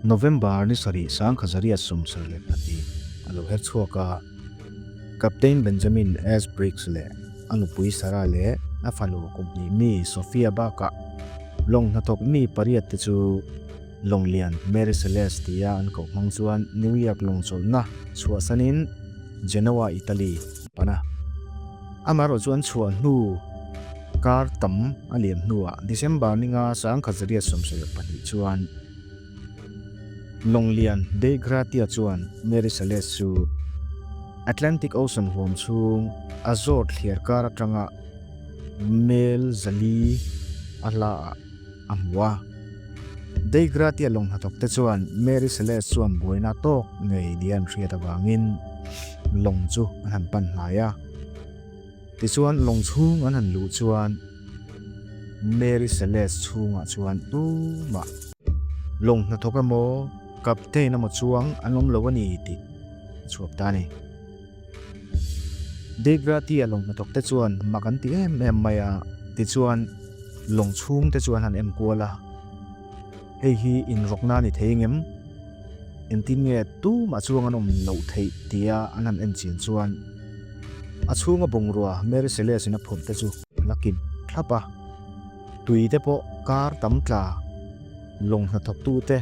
November ni sarih 1972 a lo her chhuak a. Captain Benjamin S. Briggs leh a nupui Sarah leh a fanu kum hnih mi Sophia bakah lawng hnathawk mi pariat te chu lawng lian Mary Celeste tia an koh hmang chuan New York lawng chawlhna chhuahsanin Genoa, Italy an pan a. Amaherawh chu an chhuah hnu kar tam a liam hnuah December ninga 1972 chuan Lawnglian Dei Gratia chuan Mary Celeste chu Atlantic Ocean huam chhung a zawt thliar kar atanga mel 400 a hla ah a hmu a. Dei Gratia lawng hnathawk te chuan Mary Celeste chuan buaina tawk ngei nia an hriat avangin lawng chu an han pan hnai a. Tichuan lawng chhung an han luh chuan Mary Celeste chhungah chuan tumah lawng hnathawk emaw captain emaw chuang an awm lo a ni tih a chhuak ta a ni. De Gratia lawng hnathawk te chuan mak an ti em em mai a, tichuan lawng chhung te chu an han en kual a, hei hi inrawkna a ni thei engem? Engtin nge tumah chuang an awm loh theih tia an han en chian chuan a chhunga bungrua Mary Celeste in a phurh te chu a la kim thlap a, tui te pawh kar tam tla, lawng hnathawk tu te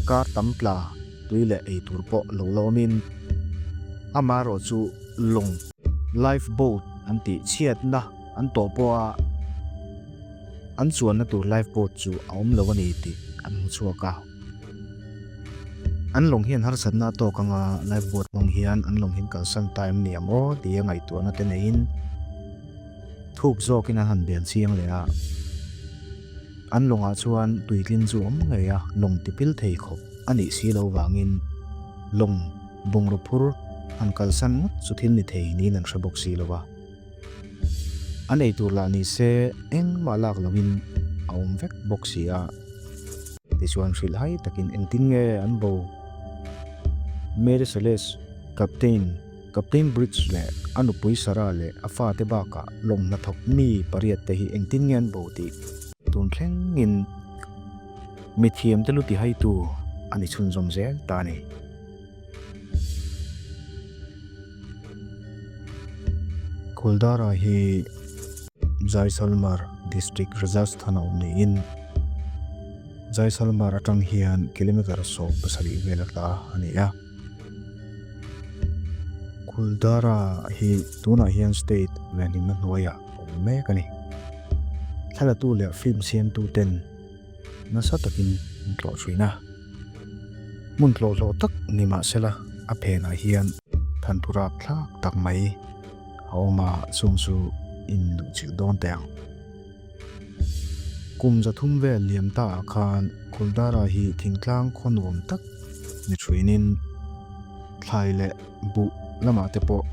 kar tam tla tui leh ei tur pawh lo la awmin amaherawh chu lawng life boat an tih chhiatna an tawh pawha an chuanna tur life boat chu a awm lo a ni tih an hmu chhuak a. An lawng hian harsatna a tawk anga life boat hmang hian an lawng hian kalsan ta em ni ang aw tia ngaihtuahna te neiin thuk zawkin an han bel chiang leh a. An lawngah chuan tuitlin chu awm ngei a, lawng tipil thei khawp a nih si lo vangin lawng bungraw phur han kalsan ngawt chu thil ni thei niin an hre bawk si lo va. An ei tur lah ni se engmah lak loin a awm vek bawk si a. Tichuan hrilh hai takin engtin nge an bo? Mary Celeste, Captain, Captain Briggs leh a nupui Sarah leh a fate bakah lawng hnathawk mi pariat te hi engtin nge an bo tih tun thlengin mithiamte lu tihaitu a ni chhunzawm zel ta a ni. Kuldara hi Jaisalmer District Rajasthan a awm niin Jaisalmer atang hian kilometer 17 vel a tla a ni a. Kuldara hi tunah hian state venhimna hnuaiah a awm mek a ni. Thlalatu leh film siamtu ten nasa takin an tlawh thin a. Hmun tlawhhlawh tak ni mah sela a phenah hian thantu rap thlak tak mai a awm a, chung chu in luh chilh dawn teh ang. Kum 300 vel liam ta ah khan Kuldara hi thingtlang khaw nuam tak ni thinin thlai leh buh lamah te pawh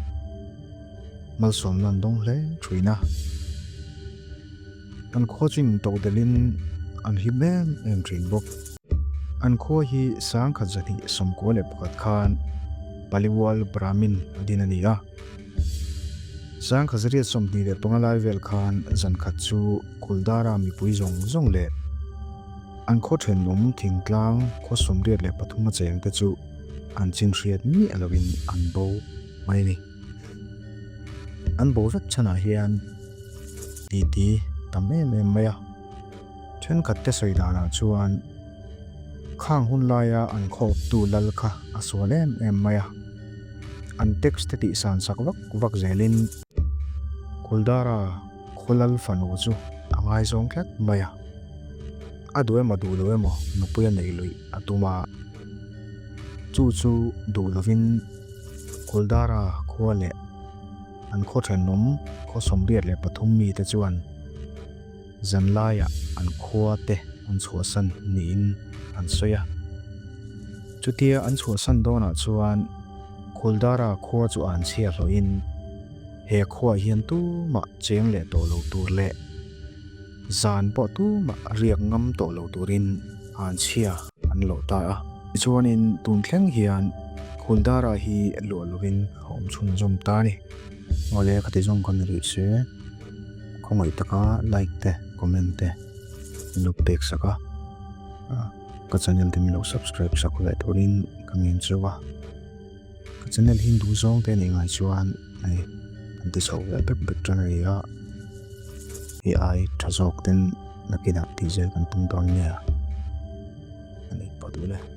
malsawmna an dawng hle thin a. An khua chu in to delhin an hlim em em thin bawk. An khua hi 1991 khan Paliwal Brahmin a din a ni a. 1925 lai vel khan zan khat chu Kuldara mipui zawng zawng leh an khaw thenawm thingtlang khaw 83 a cheng te chu an chin hriat miah loin an bo mai a ni. An bo vek chhanah hian titi tam em em mai a. Thenkhat te sawi danah chuan khang hun laia an khawptu lal kha a sual em em mai a. An tax te tihsan sak vak vak zelin Kuldara khaw lal fanu chu a ngaizawng tlat mai a. A duh emaw duh lo emaw nupui a neih luih a tum a. Chu chu duh lovin Kuldara khua leh an khaw thenawm khaw 83 mite chuan zanlaiah an khua te an chhuahsan niin an sawi a. Chutia an chhuahsan dawnah chuan Kuldara khua chu an chhia hlawhin he khuaah hian tumah cheng leh tawh lo tur leh zan pawh tumah riak ngam tawh lo turin an chhia an lawh ta a. Tichuanin tun thleng hian Kuldara hi luah lovin a awm chhunzawm ta a ni. Awle ka ti zawng kha ni rih se, khawngaih taka like te comment te in lo pek sak a. Ka channel te min lo subscribe sak ve turin ka ngen cheu a. Ka channel hi duh zawng te nih ngai chuan hei kan ti chho ve bek bek tan a ni a. Hei ai tha zawk ten nakinah tih zel kan tum dawn nia. A nei pawh duh le.